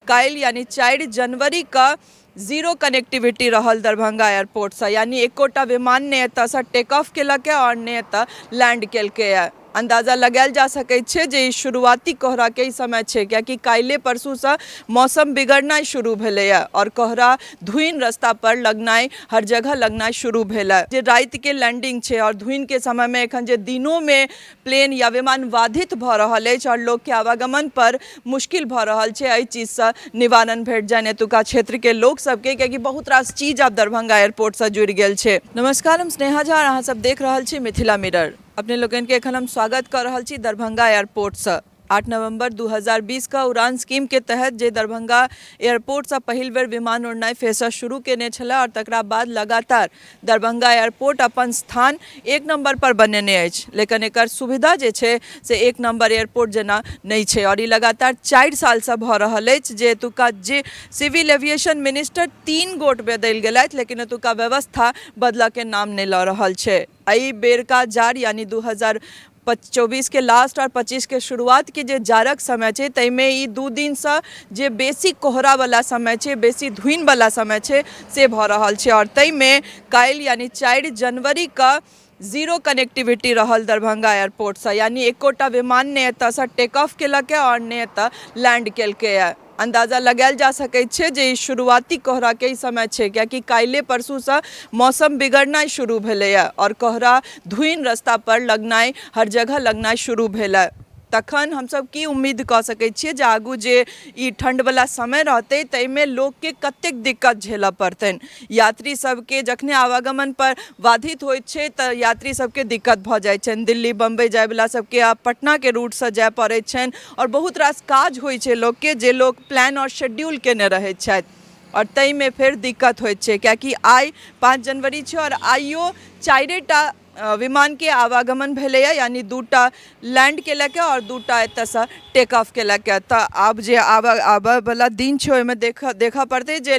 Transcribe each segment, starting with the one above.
काल्हि यानी 4 जनवरी का जीरो कनेक्टिविटी रहल दरभंगा एयरपोर्टसँ, यानी एकोटा विमान नहि एतऽसँ टेक ऑफ केलक आओर नहि एतऽ लैंड केलकै। अंदाजा लगायल जा सकै छै जे ई शुरुआती कोहराके ई समय छै, कियाकि काल्हि परसूसँ मौसम बिगड़नाइ शुरू भेलैए आओर कोहरा धुइन रस्ता पर लगनाइ, हर जगह लगनाइ शुरू भेल। जे रातिके लैंडिंग छै आओर धुइनके समयमे एखन जे दिनोमे प्लेन या विमान बाधित भऽ रहल अछि आओर लोकके आवागमन पर मुश्किल भऽ रहल छै, एहि चीजसँ निवारण भेट जानि एतुका क्षेत्रके लोक सबके, कियाकि बहुत रास चीज आब दरभंगा एयरपोर्टसँ जुड़ि गेल छै। नमस्कार, हम स्नेहा झा, अहाँ सब देख रहल छी मिथिला मिरर। अपने लोकनिके एखन हम स्वागत कऽ रहल छी दरभंगा एयरपोर्टसँ। 8 नवंबर 2020 का उड़ान स्कीम के तहत जे दरभंगा एयरपोर्टसँ पहिल बेर विमान उड़नाइ फेरसँ शुरू केने छलै आओर तकरा बाद लगातार दरभंगा एयरपोर्ट अपन स्थान 1 नंबर पर बनेने अछि, लेकिन एकर सुविधा जे छै से 1 नंबर एयरपोर्ट जेना नहि छै। आओर ई लगातार 4 सालसँ भऽ रहल अछि जे एतुका जे सिविल एविएशन मिनिस्टर 3 गोट बदलि गेलथि, लेकिन एतुका व्यवस्था बदलऽके नाम नहि लऽ रहल छै। एहि बेरका जाड़ यानी 2024 के लास्ट आओर 25 के शुरुआतके जे जाड़क समय छै, ताहिमे ई 2 दिनसँ जे बेसी कोहरावला समय छै, बेसी धुइनवला समय छै, से भऽ रहल छै। आओर ताहिमे काल्हि यानी 4 जनवरीके जीरो कनेक्टिविटी रहल दरभंगा एयरपोर्टसँ, यानी एकोटा विमान नहि एतऽसँ टेक ऑफ केलक आओर नहि एतऽ लैंड केलकै। अंदाजा लगायल जा सकै छै जे ई शुरुआती कोहराके ई समय छै, कियाकि काल्हि परसूसँ मौसम बिगड़नाइ शुरू भेलैए आओर कोहरा धुइन रस्ता पर लगनाइ, हर जगह लगनाइ शुरू भेलै। तखन हमसब की उम्मीद कऽ सकै छियै जे आगू जे ई ठण्डवला समय रहतै ताहिमे लोकके कतेक दिक्कत झेलऽ पड़तनि? यात्री सबके जखने आवागमन पर बाधित होइत छै तऽ यात्री सबके दिक्कत भऽ जाइ छनि। दिल्ली बम्बई जाइवला सबके आब पटनाके रूटसँ जाय पड़ै छनि आओर बहुत रास काज होइ छै लोकके, जे लोक प्लान आओर शेड्यूल केने रहै छथि, आओर ताहिमे फेर दिक्कत होइत छै, कियाकि आइ 5 जनवरी छै आओर आइयो 4टा विमानके आवागमन भेलैए, यानी 2टा लैंड केलक आओर 2टा एतऽसँ टेक ऑफ केलक। तऽ आब जे आबऽवला दिन छै ओहिमे देखऽ पड़तै जे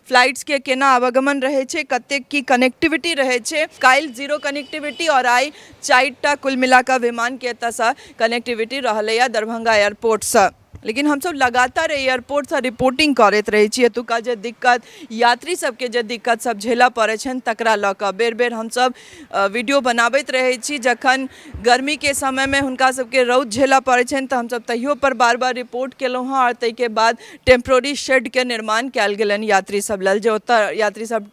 फ्लाइट्सके केना आवागमन रहै छै, कतेक की कनेक्टिविटी रहै छै। काल्हि जीरो कनेक्टिविटी आओर आइ 4टा कुल मिलाकऽ विमानके एतऽसँ कनेक्टिविटी रहलैए दरभंगा एयरपोर्टसँ। लेकिन हमसब लगातार एयरपोर्टसँ रिपोर्टिंग करैत रहै छी। एतुका जे दिक्कत, यात्री सबके जे दिक्कत सब झेलऽ पड़ै छनि, तकरा लऽ कऽ बेर बेर हमसब वीडियो बनाबैत रहै छी। जखन गर्मीके समयमे हुनका सबके रौद झेलऽ पड़ै छनि तऽ हमसब तहियो पर बार बार रिपोर्ट केलहुँ हँ आओर ताहिके बाद टेम्प्रोरी शेडके निर्माण कयल गेलनि यात्री सब लेल, जे ओतऽ यात्री सब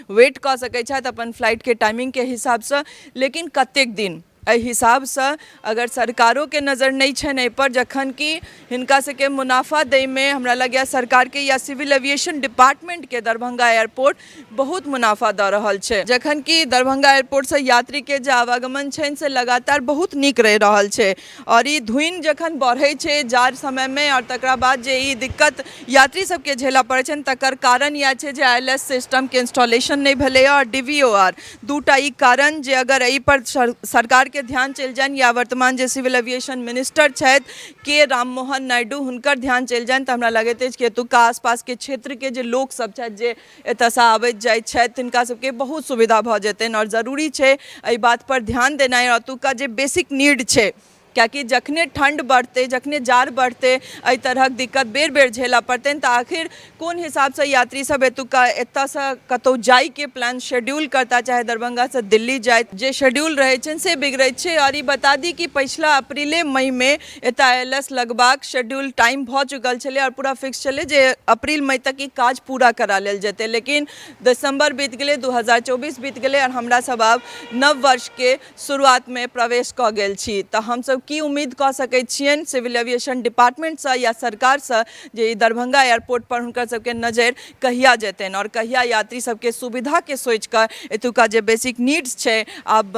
वेट कऽ सकै छथि अपन फ्लाइटके टाइमिंगके हिसाबसँ। लेकिन कतेक दिन एहि हिसाबसँ अगर सरकारोके नजर नहि छनि एहिपर, जखन कि हिनका सबके मुनाफा दैमे हमरा लगैए सरकारके या सिविल एविएशन डिपार्टमेंटके दरभंगा एयरपोर्ट बहुत मुनाफा दऽ रहल छै, जखन कि दरभंगा एयरपोर्टसँ यात्रीके जे आवागमन छनि से लगातार बहुत नीक रहि रहल छै। आओर ई धुइन जखन बढ़ै छै जाड़ समयमे आओर तकरा बाद जे ई दिक्कत यात्री सबके झेलऽ पड़ै छनि, तकर कारण इएह छै जे I L S सिस्टमके इंस्टॉलेशन नहि भेलैए आओर डी वी ओ आर 2टा ई कारण जे अगर एहिपर सरकारके ध्यान चलि जानि या वर्तमान जे सिविल एविएशन मिनिस्टर छथि के राममोहन नायडू, हुनकर ध्यान चलि जानि, तऽ हमरा लगैत अछि कि एतुका आसपासके क्षेत्रके जे लोकसब छथि, जे एतऽसँ आबैत जाइत छथि, तिनका सबके बहुत सुविधा भऽ जेतनि। आओर जरूरी छै एहि बातपर ध्यान देनाइ आओर एतुका जे बेसिक नीड छै, कियाकि जखने ठण्ड बढ़तै, जखने जाड़ बढ़तै, एहि तरहक दिक्कत बेर बेर झेलऽ पड़तनि। तऽ आखिर कोन हिसाबसँ यात्री सब एतुका एतऽसँ कतहु जाइके प्लान शेड्यूल करता, चाहे दरभंगासँ दिल्ली जाइत जे शेड्यूल रहै छनि से बिगड़ै छै। आओर ई बता दी कि पछिला अप्रीले मईमे एतऽ I L S लगबाक शेड्यूल टाइम भऽ चुकल छलै आओर पूरा फिक्स छलै जे अप्रील मई तक ई काज पूरा करा लेल जेतै, लेकिन दिसम्बर बीत गेलै, 2024 बीत गेलै आओर हमरा सब आब नव वर्षके शुरुआतमे प्रवेश कऽ गेल छी। तऽ हमसब की उम्मीद कऽ सकै छियनि सिविल एविएशन डिपार्टमेंटसँ या सरकारसँ जे ई दरभंगा एयरपोर्ट पर हुनकर सबके नजरि कहिया जेतनि आओर कहिया यात्री सबके सुविधाके सोचिकऽ एतुका जे बेसिक नीड्स छै, आब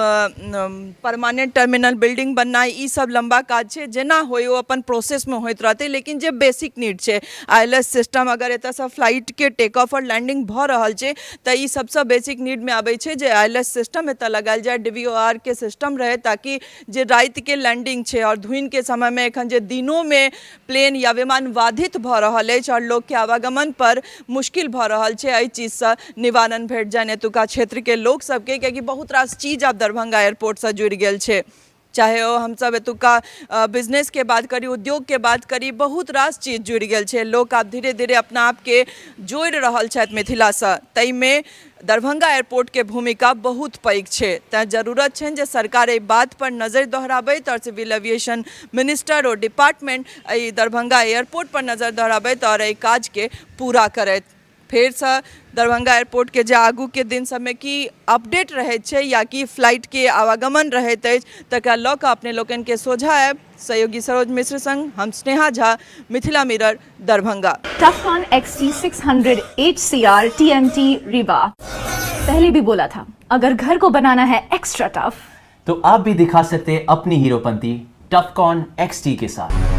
परमानेंट टर्मिनल बिल्डिंग बननाइ ई सब लम्बा काज छै, जेना होइ ओ अपन प्रोसेसमे होइत रहतै, लेकिन जे बेसिक नीड छै, I L S system, अगर एतऽसँ फ्लाइटके टेक ऑफ आओर लैंडिंग भऽ रहल छै तऽ ई सबसँ बेसिक नीडमे आबै छै जे I L S system एतऽ लगायल जाय, डी वी ओ आर के सिस्टम रहै, ताकि जे रातिके लैंडिंग छै आओर धुइनके समयमे एखन जे दिनोमे प्लेन या विमान बाधित भऽ रहल अछि आओर लोकके आवागमन पर मुश्किल भऽ रहल छै, एहि चीजसँ निवारण भेट जानि एतुका क्षेत्रके लोक सबके, कियाकि बहुत रास चीज आब दरभंगा एयरपोर्टसँ जुड़ि गेल छै। चाहे ओ हमसब एतुका बिजनेसके बात करी, उद्योगके बात करी, बहुत रास चीज जुड़ि गेल छै। लोक आब धीरे धीरे अपना आपके जोड़ि रहल छथि मिथिलासँ, ताहिमे दरभंगा एयरपोर्टके भूमिका बहुत पैघ छै। तैँ जरूरत छनि जे सरकार एहि बात पर नजरि दोहराबैत आओर सिविल एविएशन मिनिस्टर आओर डिपार्टमेंट एहि दरभंगा एयरपोर्ट पर नजरि दोहराबैत आओर एहि काजके पूरा करैत। फेरसँ दरभंगा एयरपोर्टके जे आगूके दिन सबमे की अपडेट रहैत छै या की फ्लाइटके आवागमन रहैत अछि, तकरा लऽ कऽ अपने लोकनिके सोझा आयब। सहयोगी सरोज मिश्र संग हम Sneha Jha, Mithila mirror, Darbhanga. Tufcon XT600 HCR TMT Rewa। पहले भी बोला था, अगर घर को बनाना है एक्स्ट्रा टफ तो आप भी दिखा सकते हैं अपनी हीरोपंती टफकॉन XT के साथ।